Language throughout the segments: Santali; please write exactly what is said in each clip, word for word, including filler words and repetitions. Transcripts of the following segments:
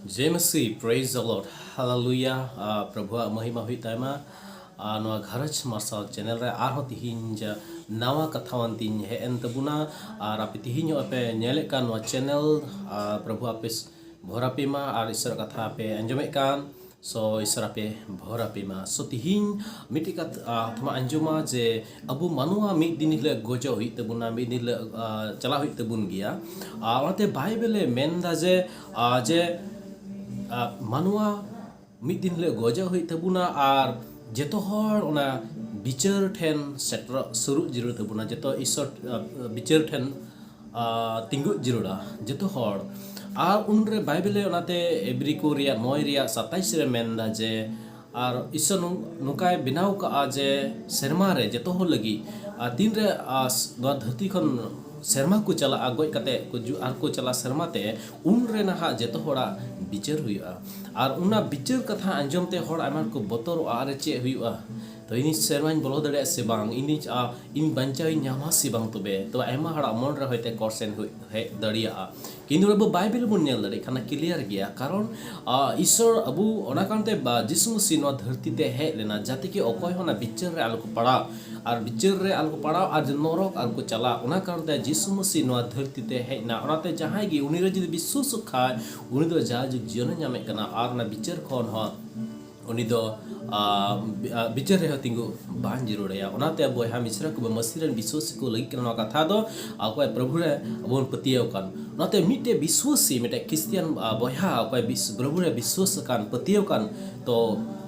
ᱡᱮ ᱢᱟᱹᱥᱤ, praise the Lord, hallelujah. ᱟᱨ ᱯᱨᱚᱵᱷᱩᱣᱟᱜ ᱢᱚᱦᱤᱢᱟ ᱦᱩᱭᱩᱜ ᱛᱟᱭᱢᱟ᱾ ᱟᱨ ᱱᱚᱣᱟ ᱜᱷᱟᱨᱚᱸᱡᱽ ᱢᱟᱨᱥᱟᱞ ᱪᱮᱱᱮᱞ ᱨᱮ ᱟᱨᱦᱚᱸ ᱛᱤᱦᱤᱧ ᱡᱟ ᱱᱟᱣᱟ ᱠᱟᱛᱷᱟᱣᱟᱱ ᱛᱤᱧ ᱦᱮᱡ ᱮᱱ ᱛᱟᱵᱚᱱᱟ᱾ ᱟᱨ ᱟᱯᱮ ᱛᱤᱦᱤᱧ ᱦᱚᱸ ᱯᱮ ᱧᱮᱞᱮᱫ ᱠᱟᱱ ᱱᱚᱣᱟ ᱪᱮᱱᱮᱞ, ᱟᱨ ᱯᱨᱚᱵᱷᱩ ᱟᱯᱮ ᱵᱷᱚᱨ ᱟᱯᱮ ᱢᱟ, ᱟᱨ ᱤᱥᱚᱨᱟᱜ ᱠᱟᱛᱷᱟ ᱯᱮ ᱟᱸᱡᱚᱢᱮᱫ ᱠᱟᱱ, ᱥᱚ ᱤᱥᱚᱨ ᱟᱯᱮ ᱵᱷᱚᱨ ᱟᱯᱮ ᱢᱟ᱾ ᱥᱚ ᱛᱤᱦᱤᱧ ᱢᱤᱫᱴᱤᱡ ᱠᱟᱛᱷᱟ, ᱟᱸ, ᱛᱷᱚᱲᱟ ᱟᱸᱡᱚᱢᱟ ᱡᱮ ᱟᱵᱚ ᱢᱟᱱᱣᱟ ᱢᱤᱫ ᱫᱤᱱ ᱦᱤᱞᱳᱜ ᱜᱚᱡᱚᱜ ᱦᱩᱭᱩᱜ ᱛᱟᱵᱚᱱᱟ, ᱢᱤᱫ ᱫᱤᱱ ᱦᱤᱞᱳᱜ, ᱟᱸ, ᱪᱟᱞᱟᱜ ᱦᱩᱭᱩᱜ ᱛᱟᱵᱚᱱ ᱜᱮᱭᱟ᱾ ᱟᱨ ᱚᱱᱟᱛᱮ ᱵᱟᱭᱵᱮᱞᱮ ᱢᱮᱱᱫᱟ ᱡᱮ, ᱟᱸ, ᱡᱮ, ᱟᱸ, ᱢᱟᱱᱣᱟ ᱢᱤᱫ ᱫᱤᱱ ᱦᱤᱞᱳᱜ ᱜᱚᱡᱚᱜ ᱦᱩᱭᱩᱜ ᱛᱟᱵᱚᱱᱟ ᱟᱨ ᱡᱚᱛᱚ ᱦᱚᱲ ᱚᱱᱟ ᱵᱤᱪᱟᱹᱨ ᱴᱷᱮᱱ ᱥᱮᱴᱮᱨᱚᱜ, ᱥᱩᱨᱩᱜ ᱡᱟᱹᱨᱩᱲ ᱛᱟᱵᱚᱱᱟ, ᱡᱚᱛᱚ ᱤᱥᱚᱨ, ᱟᱸ, ᱵᱤᱪᱟᱹᱨ ᱴᱷᱮᱱ, ᱟᱸ, ᱛᱤᱸᱜᱩᱜ ᱡᱟᱹᱨᱩᱲᱟ ᱡᱚᱛᱚ ᱦᱚᱲ᱾ ᱟᱨ ᱩᱱᱨᱮ ᱵᱟᱭᱵᱮᱞᱮ ᱚᱱᱟᱛᱮ ᱮᱵᱨᱤ ᱠᱚ ᱨᱮᱭᱟᱜ ᱱᱚᱭ ᱨᱮᱭᱟᱜ ᱥᱟᱛᱟᱭᱤᱥ ᱨᱮ ᱢᱮᱱᱫᱟ ᱡᱮ, ᱟᱨ ᱤᱥᱚᱨ ᱱᱚᱝ-, ᱱᱚᱝᱠᱟᱭ ᱵᱮᱱᱟᱣ ᱠᱟᱜᱼᱟ ᱡᱮ ᱥᱮᱨᱢᱟ ᱨᱮ ᱡᱚᱛᱚ ᱦᱚᱲ ᱞᱟᱹᱜᱤᱫ, ᱟᱨ ᱛᱤᱱᱨᱮ, ᱟᱨ ᱱᱚᱣᱟ ᱫᱷᱟᱹᱨᱛᱤ ᱠᱷᱚᱱ ᱥᱮᱨᱢᱟ ᱠᱚ ᱪᱟᱞᱟᱜᱼᱟ, ᱜᱚᱡ ᱠᱟᱛᱮ ᱠᱚ ᱡᱩ-, ᱟᱨ ᱠᱚ ᱪᱟᱞᱟᱜᱼᱟ ᱥᱮᱨᱢᱟ ᱛᱮ, ᱩᱱ ᱨᱮ ᱱᱟᱦᱟᱜ ᱡᱚᱛᱚ ᱦᱚᱲᱟᱜ ᱵᱤᱪᱟᱹᱨ ᱦᱩᱭᱩᱜᱼᱟ᱾ ᱟᱨ ᱚᱱᱟ ᱵᱤᱪᱟᱹᱨ ᱠᱟᱛᱷᱟ ᱟᱸᱡᱚᱢ ᱛᱮ ᱦᱚᱲ ᱟᱭᱢᱟ ᱠᱚ ᱵᱚᱛᱚᱨᱚᱜᱼᱟ, "ᱟᱨᱮ ᱪᱮᱫ ᱦᱩᱭᱩᱜᱼᱟ? ᱛᱚ ᱤᱧ ᱥᱮᱨᱢᱟᱧ ᱵᱚᱞᱚ ᱫᱟᱲᱮᱭᱟᱜᱼᱟ ᱥᱮ ᱵᱟᱝ? ᱤᱧ, ᱤᱧ ᱵᱟᱧᱪᱟᱣ ᱤᱧ ᱧᱟᱢᱟ ᱥᱮ ᱵᱟᱝ ᱛᱚᱵᱮ?" ᱛᱚ ᱟᱭᱢᱟ ᱦᱚᱲᱟᱜ ᱢᱚᱱ ᱨᱮ ᱦᱚᱭᱛᱳ question ᱦᱩᱭ, ᱦᱮᱡ ᱫᱟᱲᱮᱭᱟᱜᱼᱟ᱾ ᱠᱤᱱᱛᱩ ᱟᱵᱚ ᱵᱟᱭᱵᱮᱞ ᱵᱚᱱ ᱧᱮᱞ ᱫᱟᱲᱮᱭᱟᱜ ᱠᱟᱱᱟ, clear ᱜᱮᱭᱟ᱾ ᱠᱟᱨᱚᱱ, ᱟ, ᱤᱥᱚᱨ ᱟᱵᱚ ᱚᱱᱟ ᱠᱟᱨᱚᱱ ᱛᱮ ᱵᱟ-, ᱡᱤᱥᱩ ᱢᱟᱹᱥᱤ ᱱᱚᱣᱟ ᱫᱷᱟᱹᱨᱛᱤ ᱛᱮ ᱦᱮᱡ ᱞᱮᱱᱟ, ᱡᱟᱛᱮ ᱠᱤ ᱚᱠᱚᱭ ᱦᱚᱸ ᱚᱱᱟ ᱵᱤᱪᱟᱹᱨ ᱨᱮ ᱟᱞᱚ ᱠᱚ ᱯᱟᱲᱟᱣ, ᱟᱨ ᱵᱤᱪᱟᱹᱨ ᱨᱮ ᱟᱞᱚ ᱠᱚ ᱯᱟᱲᱟᱣ, ᱟᱨ ᱡᱮ ᱱᱚᱨᱚᱠ ᱟᱞᱚ ᱠᱚ ᱪᱟᱞᱟᱜ᱾ ᱚᱱᱟ ᱠᱟᱨᱚᱱ ᱛᱮ ᱡᱤᱥᱩ ᱢᱟᱹᱥᱤ ᱱᱚᱣᱟ ᱫᱷᱟᱹᱨᱛᱤ ᱛᱮ ᱦᱮᱡ ᱮᱱᱟ᱾ ᱚᱱᱟᱛᱮ ᱡᱟᱦᱟᱸᱭ ᱜᱮ ᱩᱱᱤ ᱨᱮ ᱡᱩᱫᱤ ᱵᱤᱥᱣᱟᱥᱚᱜ ᱠᱷᱟᱡ, ᱩᱱᱤ ᱫᱚ ᱡᱟᱭᱡᱩᱜᱽ ᱡᱤᱭᱚᱱᱮ ᱧᱟᱢᱮᱫ ᱠᱟᱱᱟ, ᱟᱨ ᱚᱱᱟ ᱵᱤᱪᱟᱹᱨ ᱠᱷᱚᱱ ᱦᱚᱸ ᱩᱱᱤ ᱫᱚ, ᱟ, ᱵᱤ-, ᱟ, ᱵᱤᱪᱟᱹᱨ ᱨᱮᱦᱚᱸ ᱛᱤᱸᱜᱩ ᱵᱟᱝ ᱡᱟᱹᱨᱩᱲ ᱟᱭᱟ᱾ ᱚᱱᱟᱛᱮ ᱵᱚᱭᱦᱟ ᱢᱤᱥᱨᱟ ᱠᱚ, ᱢᱟᱹᱥᱤ ᱨᱮᱱ ᱵᱤᱥᱣᱟᱥᱤ ᱠᱚ ᱞᱟᱹᱜᱤᱫ ᱠᱟᱱᱟ ᱱᱚᱣᱟ ᱠᱟᱛᱷᱟ ᱫᱚ, ᱚᱠᱚᱭ ᱯᱨᱚᱵᱷᱩ ᱨᱮ ᱟᱵᱚ ᱵᱚᱱ ᱯᱟᱹᱛᱭᱟᱹᱣ ᱠᱟᱱ᱾ ᱚᱱᱟᱛᱮ ᱢᱤᱫᱴᱮᱡ ᱵᱤᱥᱣᱟᱥᱤ, ᱢᱤᱫᱴᱮᱡ ᱠᱷᱨᱤᱥᱴᱤᱭᱟᱱ, ᱟ, ᱵᱚᱭᱦᱟ, ᱚᱠᱚᱭ ᱵᱤᱥ-, ᱯᱨᱚᱵᱷᱩ ᱨᱮ ᱵᱤᱥᱣᱟᱥ ᱟᱠᱟᱱ, ᱯᱟᱹᱛᱭᱟᱹᱣ ᱠᱟᱱ, ᱛᱚ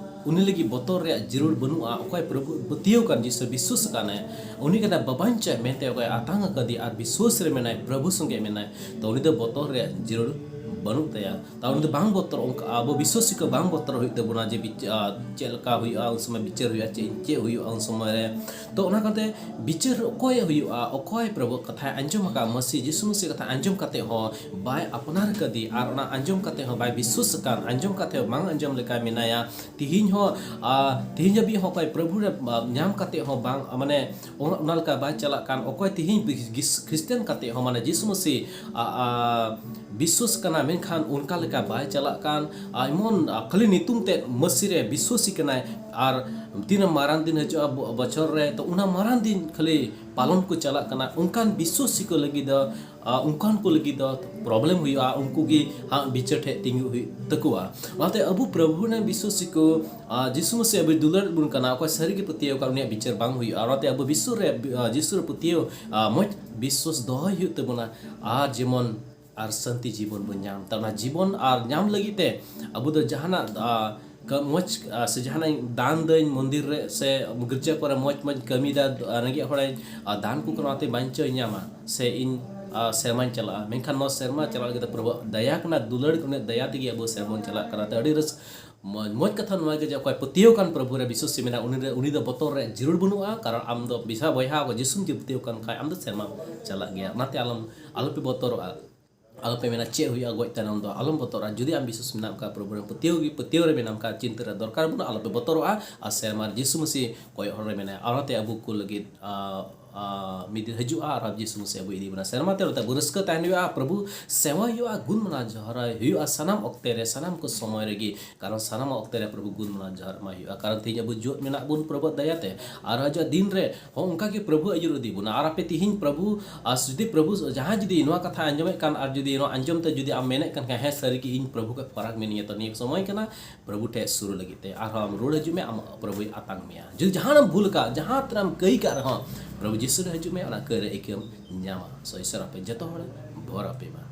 ᱩᱱᱤ ᱞᱟᱹᱜᱤᱫ ᱵᱚᱛᱚᱨ ᱨᱮᱭᱟᱜ ᱡᱟᱹᱨᱩᱲ ᱵᱟᱹᱱᱩᱜᱼᱟ᱾ ᱚᱠᱚᱭ ᱯᱨᱚᱵᱷᱩ ᱯᱟᱹᱛᱭᱟᱹᱣ ᱠᱟᱱ, ᱡᱤᱥᱩ ᱵᱤᱥᱣᱟᱥ ᱟᱠᱟᱱᱟᱭ, ᱩᱱᱤ ᱠᱟᱱᱟᱭ ᱵᱟᱵᱟᱧᱪᱟᱭ ᱢᱮᱱᱛᱮ ᱚᱠᱚᱭ ᱟᱛᱟᱝ ᱟᱠᱟᱫᱮᱭᱟ ᱟᱨ ᱵᱤᱥᱣᱟᱥ ᱨᱮ ᱢᱮᱱᱟᱭ, ᱯᱨᱚᱵᱷᱩ ᱥᱚᱸᱜᱮ ᱢᱮᱱᱟᱭ, ᱛᱚ ᱩᱱᱤ ᱫᱚ ᱵᱚᱛᱚᱨ ᱨᱮᱭᱟᱜ ᱡᱟᱹᱨᱩᱲ ᱵᱟᱹᱱᱩᱜ ᱛᱟᱭᱟ᱾ ᱛᱟ ᱩᱱᱤ ᱫᱚ ᱵᱟᱝ ᱵᱚᱛᱚᱨ, ᱚᱱᱠᱟ ᱟᱵᱚ ᱵᱤᱥᱣᱟᱥᱤ ᱠᱚ ᱵᱟᱝ ᱵᱚᱛᱚᱨ ᱦᱩᱭᱩᱜ ᱛᱟᱵᱚᱱᱟ ᱡᱮ ᱵᱤᱪ-, ᱟ, ᱪᱮᱫ ᱞᱮᱠᱟ ᱦᱩᱭᱩᱜᱼᱟ, ᱩᱱ ᱥᱚᱢᱚᱭ ᱵᱤᱪᱟᱹᱨ ᱦᱩᱭᱩᱜᱼᱟ, ᱪᱮᱫ, ᱪᱮᱫ ᱦᱩᱭᱩᱜᱼᱟ ᱩᱱ ᱥᱚᱢᱚᱭ ᱨᱮ᱾ ᱛᱚ ᱚᱱᱟ ᱠᱟᱛᱮ ᱵᱤᱪᱟᱹᱨ ᱚᱠᱚᱭ ᱦᱩᱭᱩᱜᱼᱟ, ᱚᱠᱚᱭ ᱯᱨᱚᱵᱷᱩ ᱠᱟᱛᱷᱟᱭ ᱟᱸᱡᱚᱢ ᱟᱠᱟᱫ, ᱢᱟᱹᱥᱤ, ᱡᱤᱥᱩ ᱢᱟᱹᱥᱤ ᱠᱟᱛᱷᱟ ᱟᱸᱡᱚᱢ ᱠᱟᱛᱮ ᱦᱚᱸ ᱵᱟᱭ ᱟᱯᱱᱟᱨ ᱠᱟᱫᱮ, ᱟᱨ ᱚᱱᱟ ᱟᱸᱡᱚᱢ ᱠᱟᱛᱮ ᱦᱚᱸ ᱵᱟᱭ ᱵᱤᱥᱣᱟᱥ ᱟᱠᱟᱱ, ᱟᱸᱡᱚᱢ ᱠᱟᱛᱮ ᱦᱚᱸ ᱵᱟᱝ ᱟᱸᱡᱚᱢ ᱞᱮᱠᱟᱭ ᱢᱮᱱᱟᱭᱟ᱾ ᱛᱤᱦᱤᱧ ᱦᱚᱸ, ᱟ, ᱛᱤᱦᱤᱧ ᱦᱟᱹᱵᱤᱡ ᱦᱚᱸ ᱚᱠᱚᱭ ᱯᱨᱚᱵᱷᱩ ᱨᱮ, ᱟ, ᱧᱟᱢ ᱠᱟᱛᱮ ᱦᱚᱸ ᱵᱟᱝ, ᱟ, ᱢᱟᱱᱮ, ᱚᱱᱟ, ᱚᱱᱟ ᱞᱮᱠᱟ ᱵᱟᱭ ᱪᱟᱞᱟᱜ ᱠᱟᱱ, ᱚᱠᱚᱭ ᱛᱤᱦᱤᱧ ᱵᱤ-, ᱜᱤᱥ-, ᱠᱷᱨᱤᱥᱴᱟᱱ ᱠᱟᱛᱮ ᱦᱚᱸ, ᱢᱟᱱᱮ, ᱡᱤᱥᱩ ᱢᱟᱹᱥᱤ, ᱟ, ᱟ, ᱵᱤᱥᱥᱟᱹᱥ ᱠᱟᱱᱟ, ᱢᱮᱱᱠᱷᱟᱱ ᱚᱱᱠᱟ ᱞᱮᱠᱟ ᱵᱟᱭ ᱪᱟᱞᱟᱜ ᱠᱟᱱ᱾ ᱟᱨ ᱮᱢᱚᱱ, ᱟᱨ ᱠᱷᱟᱹᱞᱤ ᱧᱩᱛᱩᱢ ᱛᱮᱫ ᱢᱟᱹᱥᱤ ᱨᱮ ᱵᱤᱥᱥᱟᱹᱥᱤ ᱠᱟᱱᱟᱭ, ᱟᱨ ᱛᱤᱱᱟᱹᱜ ᱢᱟᱨᱟᱝ ᱫᱤᱱ ᱦᱤᱡᱩᱜᱼᱟ ᱵᱚ-, ᱵᱚᱪᱷᱚᱨ ᱨᱮ, ᱛᱚ ᱚᱱᱟ ᱢᱟᱨᱟᱝ ᱫᱤᱱ ᱠᱷᱟᱹᱞᱤ ᱯᱟᱞᱚᱱ ᱠᱚ ᱪᱟᱞᱟᱜ ᱠᱟᱱᱟ᱾ ᱚᱱᱠᱟᱱ ᱵᱤᱥᱥᱟᱹᱥᱤ ᱠᱚ ᱞᱟᱹᱜᱤᱫ ᱫᱚ, ᱟᱨ ᱚᱱᱠᱟᱱ ᱠᱚ ᱞᱟᱹᱜᱤᱫ ᱫᱚ problem ᱦᱩᱭᱩᱜᱼᱟ, ᱩᱱᱠᱩ ᱜᱮ ᱦᱟᱸᱜ ᱵᱤᱪᱟᱹᱨ ᱴᱷᱮᱡ ᱛᱤᱸᱜᱩ ᱦᱩᱭᱩᱜ ᱛᱟᱠᱚᱣᱟ᱾ ᱚᱱᱟᱛᱮ ᱟᱵᱚ ᱯᱨᱚᱵᱷᱩ ᱨᱮᱱ ᱵᱤᱥᱥᱟᱹᱥᱤ ᱠᱚ, ᱟᱨ ᱡᱤᱥᱩ ᱢᱟᱹᱥᱤ ᱟᱵᱚᱭ ᱫᱩᱞᱟᱹᱲ ᱵᱚᱱ ᱠᱟᱱᱟ, ᱚᱠᱚᱭ ᱥᱟᱹᱨᱤ ᱜᱮ ᱯᱟᱹᱛᱭᱟᱹᱣ ᱠᱟᱱ, ᱩᱱᱤᱭᱟᱜ ᱵᱤᱪᱟᱹᱨ ᱵᱟᱝ ᱦᱩᱭᱩᱜᱼᱟ᱾ ᱚᱱᱟᱛᱮ ᱟᱵᱚ ᱵᱤᱥᱥᱚ ᱨᱮ, ᱟᱨ ᱡᱤᱥᱩ ᱨᱮ ᱯᱟᱹᱛᱭᱟᱹᱣ, ᱟᱨ ᱢᱚᱡᱽ ᱵᱤᱥᱥᱟᱹᱥ ᱫᱚᱦᱚᱭ ᱦᱩᱭᱩᱜ ᱛᱟᱵᱚᱱᱟ᱾ ᱟᱨ ᱡᱮᱢᱚᱱ ᱟᱨ ᱥᱟᱱᱛᱤ ᱡᱤᱵᱚᱱ ᱵᱚᱱ ᱧᱟᱢ᱾ ᱛᱚ ᱚᱱᱟ ᱡᱤᱵᱚᱱ ᱟᱨ ᱧᱟᱢ ᱞᱟᱹᱜᱤᱫ ᱛᱮ ᱟᱵᱚ ᱫᱚ ᱡᱟᱦᱟᱱᱟᱜ, ᱟ, ᱠᱟ-, ᱢᱚᱡᱽ, ᱟ, ᱥᱮ ᱡᱟᱦᱟᱱᱟᱜ ᱤᱧ ᱫᱟᱱ ᱫᱟᱹᱧ ᱢᱚᱱᱫᱤᱨ ᱨᱮ ᱥᱮ ᱜᱤᱨᱡᱟᱹ ᱠᱚᱨᱮ ᱢᱚᱡᱽ ᱢᱚᱡᱽ ᱠᱟᱹᱢᱤᱭᱮᱫᱟ, ᱟ, ᱨᱮᱸᱜᱮᱡ ᱦᱚᱲᱟᱜ, ᱟ, ᱫᱟᱱ ᱠᱚ ᱠᱟᱱᱟ, ᱚᱱᱟᱛᱮ ᱵᱟᱧᱪᱟᱣ ᱤᱧ ᱧᱟᱢᱟ ᱥᱮ ᱤᱧ, ᱟ, ᱥᱮᱨᱢᱟᱧ ᱪᱟᱞᱟᱜᱼᱟ᱾ ᱢᱮᱱᱠᱷᱟᱱ ᱱᱚᱣᱟ ᱥᱮᱨᱢᱟ ᱪᱟᱞᱟᱜ ᱞᱟᱹᱜᱤᱫ ᱛᱮ ᱯᱨᱚᱵᱷᱩ ᱫᱟᱭᱟ ᱠᱟᱱᱟ, ᱫᱩᱞᱟᱹᱲ ᱠᱟᱱᱟ, ᱫᱟᱭᱟ ᱛᱮᱜᱮ ᱟᱵᱚ ᱥᱮᱨᱢᱟ ᱵᱚᱱ ᱪᱟᱞᱟᱜ ᱠᱟᱱᱟ᱾ ᱛᱚ ᱟᱹᱰᱤ ᱨᱟᱹᱥ-, ᱢᱚᱡᱽ, ᱢᱚᱡᱽ ᱠᱟᱛᱷᱟ ᱱᱚᱣᱟ ᱜᱮ ᱡᱮ ᱚᱠᱚᱭ ᱯᱟᱹᱛᱭᱟᱹᱣ ᱠᱟᱱ ᱯᱨᱚᱵᱷᱩ ᱨᱮ ᱵᱤᱥᱥᱟᱹᱥᱤ ᱢᱮᱱᱟᱜ, ᱩᱱᱤ ᱨᱮ, ᱩᱱᱤ ᱫᱚ ᱵᱚᱛᱚᱨ ᱨᱮ ᱡᱟᱹᱨᱩᱲ ᱵᱟᱹᱱᱩᱜᱼᱟ, ᱠᱟᱨᱚᱱ ᱟᱢ ᱫᱚ ᱵᱤᱥᱟ ᱵᱚᱭᱦᱟ ᱠᱚ ᱡᱤᱥᱩᱢ ᱡᱮ ᱯᱟᱹᱛᱭᱟᱹᱣ ᱠᱟᱱ ᱠᱷᱟᱡ ᱟᱢ ᱫᱚ ᱥᱮᱨᱢᱟ ᱪᱟᱞᱟᱜ ᱜᱮᱭᱟ᱾ ᱚᱱᱟᱛᱮ ᱟᱞᱚᱢ, ᱟᱞᱚᱯᱮ ᱵᱚᱛᱚᱨᱚᱜᱼᱟ᱾ ᱟᱞᱚᱯᱮ ᱢᱮᱱᱟ ᱪᱮᱫ ᱦᱩᱭᱩᱜᱼᱟ ᱜᱚᱡ ᱛᱟᱭᱱᱚᱢ ᱫᱚ, ᱟᱞᱚᱢ ᱵᱚᱛᱚᱨᱚᱜᱼᱟ᱾ ᱡᱩᱫᱤ ᱟᱢ ᱵᱤᱥᱥᱟᱹᱥ ᱢᱮᱱᱟᱜ ᱠᱷᱟᱱ, ᱯᱨᱚᱵᱷᱩ ᱨᱮ ᱯᱟᱹᱛᱭᱟᱹᱣ ᱜᱮ, ᱯᱟᱹᱛᱭᱟᱹᱣ ᱨᱮ ᱢᱮᱱᱟᱢ ᱠᱷᱟᱱ, ᱪᱤᱱᱛᱟᱹ ᱨᱮ ᱫᱚᱨᱠᱟᱨ ᱵᱟᱹᱱᱩᱜᱼᱟ, ᱟᱞᱚᱯᱮ ᱵᱚᱛᱚᱨᱚᱜᱼᱟ᱾ ᱟᱨ ᱥᱮᱨᱢᱟ ᱨᱮ ᱡᱤᱥᱩ ᱢᱟᱹᱥᱤ ᱠᱚᱭᱚᱜ ᱦᱚᱨ ᱨᱮ ᱢᱮᱱᱟᱭᱟ᱾ ᱚᱱᱟᱛᱮ ᱟᱵᱚ ᱠᱚ ᱞᱟᱹᱜᱤᱫ, ᱟ, ᱟ, ᱢᱤᱫ ᱫᱤᱱ ᱦᱤᱡᱩᱜᱼᱟ ᱟᱨ ᱡᱤᱥᱩ ᱢᱟᱹᱥᱤ ᱟᱵᱚ ᱤᱫᱤ ᱵᱚᱱᱟ ᱥᱮᱨᱢᱟ ᱛᱮ᱾ ᱚᱱᱟᱛᱮ ᱟᱵᱚ ᱨᱟᱹᱥᱠᱟᱹ ᱛᱟᱦᱮᱱ ᱦᱩᱭᱩᱜᱼᱟ, ᱯᱨᱚᱵᱷᱩ ᱥᱮᱣᱟ ᱦᱩᱭᱩᱜᱼᱟ, ᱜᱩᱱ ᱢᱟᱱᱟᱣ ᱡᱚᱦᱟᱨ ᱦᱩᱭᱩᱜᱼᱟ ᱥᱟᱱᱟᱢ ᱚᱠᱛᱮ ᱨᱮ, ᱥᱟᱱᱟᱢ ᱠᱚ ᱥᱚᱢᱚᱭ ᱨᱮᱜᱮ, ᱠᱟᱨᱚᱱ ᱥᱟᱱᱟᱢ ᱚᱠᱛᱮ ᱨᱮ ᱯᱨᱚᱵᱷᱩ ᱜᱩᱱ ᱢᱟᱱᱟᱣ ᱡᱚᱦᱟᱨ ᱮᱢᱟᱭ ᱦᱩᱭᱩᱜᱼᱟ, ᱠᱟᱨᱚᱱ ᱛᱮᱦᱮᱧ ᱟᱵᱚ ᱡᱤᱣᱮᱫ ᱢᱮᱱᱟᱜ ᱵᱚᱱ ᱯᱨᱚᱵᱷᱩ ᱫᱟᱭᱟ ᱛᱮ᱾ ᱟᱨ ᱦᱤᱡᱩᱜ ᱫᱤᱱ ᱨᱮ ᱦᱚᱸ ᱚᱱᱠᱟ ᱜᱮ ᱯᱨᱚᱵᱷᱩ ᱟᱹᱭᱩᱨ ᱤᱫᱤ ᱵᱚᱱᱟ᱾ ᱟᱨ ᱟᱯᱮ ᱛᱮᱦᱮᱧ ᱯᱨᱚᱵᱷᱩ, ᱟᱨ ᱡᱩᱫᱤ ᱯᱨᱚᱵᱷᱩ ᱡᱟᱦᱟᱸᱭ ᱡᱩᱫᱤ ᱱᱚᱣᱟ ᱠᱟᱛᱷᱟ ᱟᱸᱡᱚᱢᱮᱫ ᱠᱟᱱ ᱟᱨ ᱡᱩᱫᱤ ᱱᱚᱣᱟ ᱟᱸᱡᱚᱢ ᱛᱮ ᱡᱩᱫᱤ ᱟᱢ ᱢᱮᱱᱮᱫ ᱠᱟᱱ ᱠᱷᱟᱱ, "ᱦᱮᱸ, ᱥᱟᱹᱨᱤ ᱜᱮ ᱤᱧ ᱯᱨᱚᱵᱷᱩ ᱠᱷᱚᱱ ᱯᱷᱟᱨᱟᱠ ᱢᱤᱱᱟᱹᱧᱟ," ᱛᱚ ᱱᱤᱭᱟᱹ ᱥᱚᱢᱚᱭ ᱠᱟᱱᱟ ᱯᱨᱚᱵᱷᱩ ᱴᱷᱮᱱ ᱥᱩᱨ ᱞᱟᱹᱜᱤᱫ ᱛᱮ᱾ ᱟᱨᱦᱚᱸ ᱟᱢ ᱨᱩᱣᱟᱹᱲ ᱦᱤᱡᱩᱜ ᱢᱮ, ᱟᱢ ᱯᱨᱚᱵᱷᱩᱭ ᱟᱛᱟᱝ ᱢᱮᱭᱟ᱾ ᱡᱩᱫᱤ ᱡᱟᱦᱟᱱᱟᱜ ᱮᱢ ᱵᱷᱩᱞ ᱟᱠᱟᱫ, ᱡᱟᱦᱟᱸ ᱛᱤᱱᱟᱹᱜ ᱮᱢ ᱠᱟᱹᱭ ᱠᱟᱜ ᱨᱮᱦᱚᱸ, ᱯᱨᱚᱵᱷᱩ ᱡᱤᱥᱩ ᱴᱷᱮᱱ ᱦᱤᱡᱩᱜ ᱢᱮ, ᱚᱱᱟ ᱠᱟᱹᱭ ᱨᱮ ᱤᱠᱟᱹᱢ ᱧᱟᱢᱟ᱾ ᱥᱚ ᱤᱥᱚᱨ ᱟᱯᱮ ᱡᱚᱛᱚ ᱦᱚᱲ ᱵᱷᱚᱨ ᱟᱯᱮ ᱢᱟ᱾